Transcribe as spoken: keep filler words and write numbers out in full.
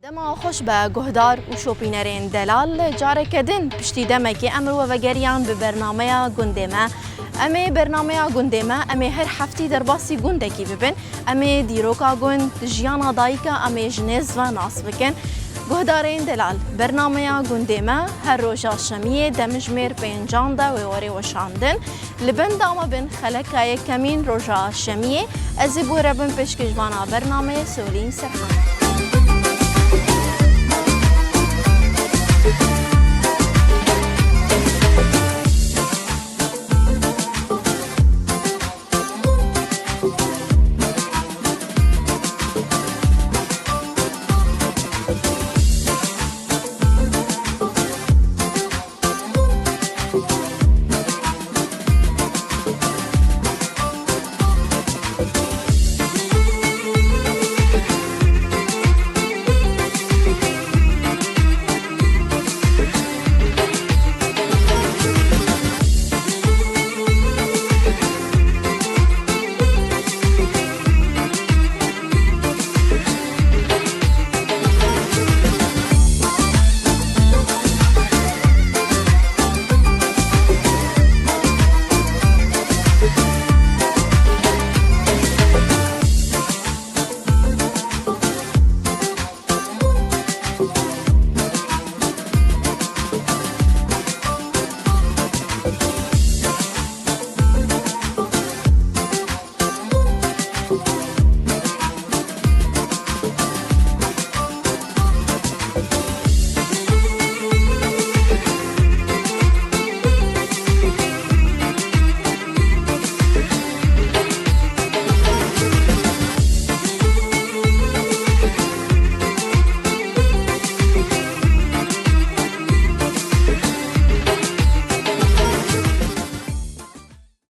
Dema xweş be guhdar û şopînerên delal, careke din piştî demekê em ro vegeriyan bi bernameya gundê me. Em ê bernameya gundê me, em ê her heftî derbasî gundekî bibin. Em ê dîroka gund, jiyana dayika em ê ji nêz ve nas bikin. Guhdarên delal, bernameya gundê me her roja şemiyê demjimêr pêncan de wê were weşandin. Li benda me bin xeleka yekemîn roja şemiyê. Ez ê bo re bim pêşkêşvana bernameyê Solîn Serhan.